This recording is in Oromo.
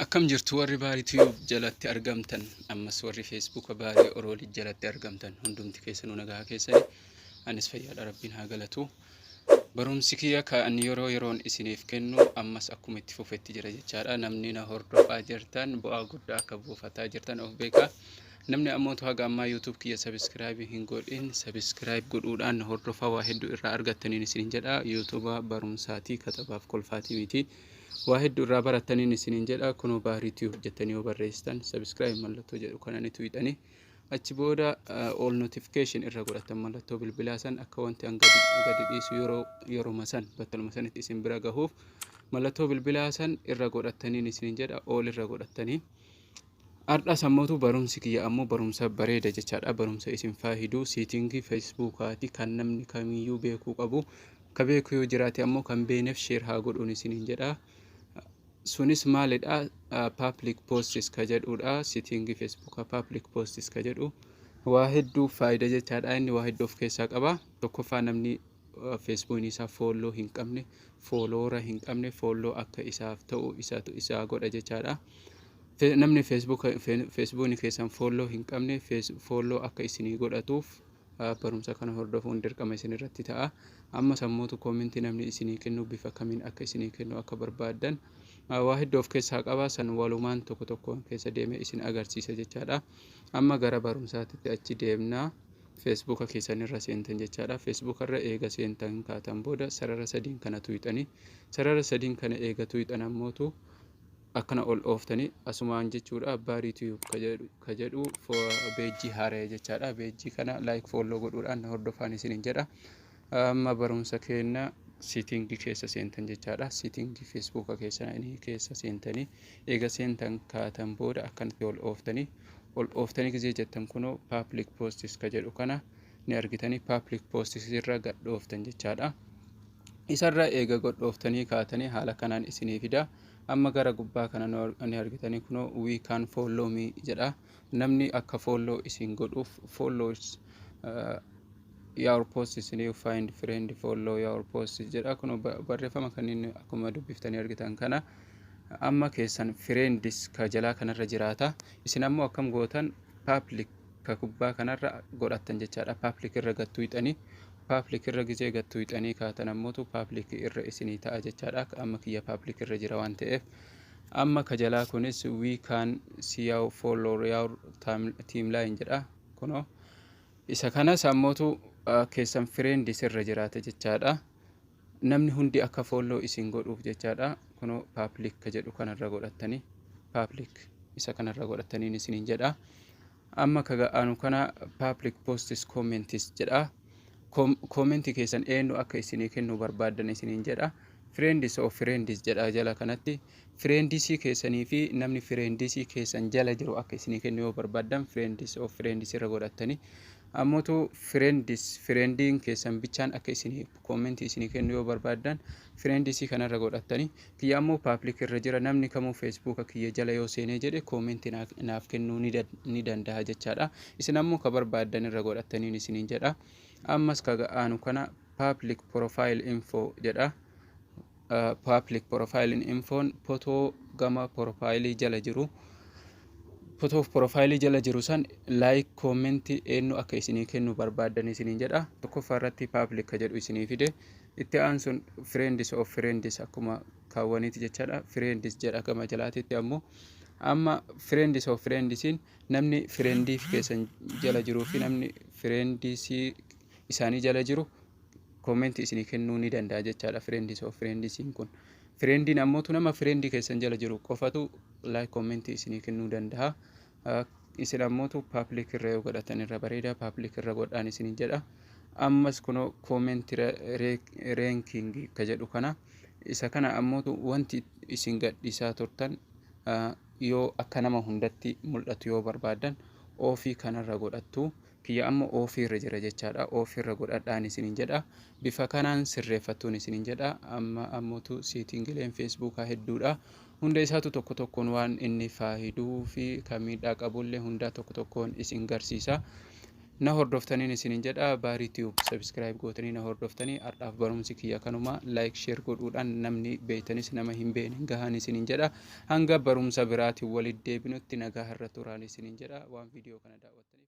Akkam jirtu warri Baarii Tube jalatti argamtan, ammas warri Feesbuuka Baarii Oroolii jalatti argamtan, hundumti keessanuu nagaa keessani? Anis fayyaadha, Rabbiin haa galatu. Barumsi kiyya kan yeroo yeroon isiniif kennu ammas akkuma itti fufetti jira jechaadha. Namni na hordofaa jirtan bu'aa guddaa akka buufataa jirtan of beeka. Namni ammootu haga ammaa YouTube kiyya subscribe hin godhin, subscribe godhuudhaan na hordofaa, waa hedduu irraa argattaniin isinin jedha. YouTube barumsaatii, katabaaf kolfaatii miti. Waa hedduu irraa barattaniin isinin jedha. Kunoo Baarii Tube jettanii yoo barreessitan, subscribe mallattoo jedhu kana ni tuqxanii, achi booda all notification irra godhatan, mallattoo bilbilaa san, akka wanti an gadi dhiisu yeroo yeroma san battaluma sanitti isin bira gahuuf mallattoo bilbilaa san irra godhattaniin isinin jedha, all irra godhattanii. Har'as ammootu barumsi kiyya ammoo barumsa bareeda jechaadha. Barumsa isin faahiduu, setting Feesbuukaati kan namni kamiyyuu beekuu qabu. Ka beeku yoo jiraate ammoo kan beeneef share haa godhuun isiniin jedha. Sunis maalidha? Public posts ka jedhudha. Setting Feesbuukaa public posts ka jedhu waa hedduu faayida jechaadha. Inni waa hedduu of keessaa qaba. Tokkoffaa, namni Feesbuukni isaa follow hin qabne, follower hin qabne, follow akka isaaf ta'u isaatu isaa godha jechaadha. Namni Feesbuukni keessan follow hin qabne follow akka isinii godhatuuf barumsa kana hordofuun dirqama isin irratti ta'a. Amma sammuutu comment namni isinii kennu bifa kamiin akka isinii kennu akka barbaaddan waa hedduu of keessaa qaba. San walumaan tokko tokkoon keessa deemee isin agarsiisa jechaadha. Amma gara barumsaatitti achi deemnaa. Feesbuuka keessan irra seentan jechaadha. Feesbuuka irra eega seentan kaatan booda sarara sadiin kana tuqxanii, sarara sadiin kana eega tuqxan ammootu akkana ol ooftanii asumaan jechuudha, Baarii Tube ka jedhu page haara'e jechaadha. Page kana like, follow godhuudhaan hordofaan isiniin jedha. Amma barumsa keenya, setting keessa seentan jechaadha. Setting Feesbuuka keessanii keessa seentanii, eega seentan kaatan booda akkanatti ol ooftanii, ol ooftanii gizee jettan kunoo public posts ka jedhu kana ni argitanii, public posts irra gadhooftan jechaadha. Isarra eega godhooftanii kaatanii haala kanaan isinii fida. Amma gara gubbaa kana ni argitanii, kunoo "Who can follow me" jedha. Namni akka follow isin godhuuf, follows your posts, new find friend follow your posts jedha. Kunoo barreeffama kanneen akkuma dubbiftanii argitan kana, amma keessan friends ka jalaa kanarra jiraata. Isin ammoo akkam gootan? Public ka gubbaa kanarra godhattan jechaadha. Public irra gattuu hixanii, public irra gizee gattuu hixanii kaatan ammootu public irra isinii ta'a jechaadha. Amma kiyya public irra jira waan ta'eef. Amma ka jalaa kunis "Who can see your follow your timeline" jedha. Kunoo isa kanas ammootu keessan friends irra jiraata jechaadha. Namni hundi akka follow isin godhuuf jechaadha. Kunoo public ka jedhu kanarra godhattanii, public isa kanarra godhattaniin isiniin jedha. Amma ka ga'aanu kana public posts comments jedha. Comment keessan eenyu akka isinii kennu barbaaddan isiniin jedha. "Friends of friends" jedha jala kanatti. Friendsii keessanii fi namni friendsii keessan jala jiru akka isinii kennu yoo barbaaddan, friends of friends irra godhattanii. Ammootu friends, friendiin keessan bichaan akka isinii comment isinii kennu yoo barbaaddan, friendsii kanarra godhattanii. Kiyya ammoo public irra jira. Namni kamuu Feesbuuka kiyya jala yoo seenee jedhe comment naaf kennuu ni danda'a jechaadha. Isin ammoo ka barbaaddan irra godhattaniin isiniin jedha. Ammas ka ga'aanu kana public profile info jedha. Public profile infoon photo gama profile jala jiru, photo profile jala jiru san like, comment eenyu akka isinii kennu barbaaddan isiniin jedha. Tokkoffaa irratti public ka jedhu isinii fide. Itti aansun friends of friends, akkuma kaawwaniiti jechaadha. Friends jedha gama jalaatitti ammoo. Amma friends of friendsiin namni friendii keessan jala jiruu fi namni friendsii isaanii jala jiru comment isinii kennuu ni danda'a jechaadha. Friends of friendsiin kun, friendiin ammootu nama friendii keessan jala jiru qofatu like, comment isinii kennuu danda'a. Isin ammootu public irra yoo godhatan irra bareeda. Public irra godhaan isiniin jedha. Ammas kunoo comment ranking ka jedhu kana, isa kana ammootu wanti isin gadhiisaa turtan yoo akka nama hundatti mul'atu yoo barbaaddan, off kanarra godhattu. Kiyya amma off irra jira jechaadha. Off irra godhadhaan isiniin jedha. Bifa kanaan sirreeffattuun isiniin jedha. Amma ammootu settingileen Feesbuukaa hedduudha. Hunda isaatu tokko tokkoon waan inni faayiduu fi kan miidhaa qabullee hundaa tokko tokkoon isin garsiisa. Na hordoftaniin isinin jedha. Baarii Tube subscribe gootanii na hordoftanii. Har'aaf barumsi kiyya kanuma. Like, share godhuudhaan namni beektanis nama hin beekne gahaan isinin jedha. Hanga barumsa biraatiin walitti deebinutti nagaa har'a turaan isinin jedha. Waan viidiyoo kana daawwattaniif.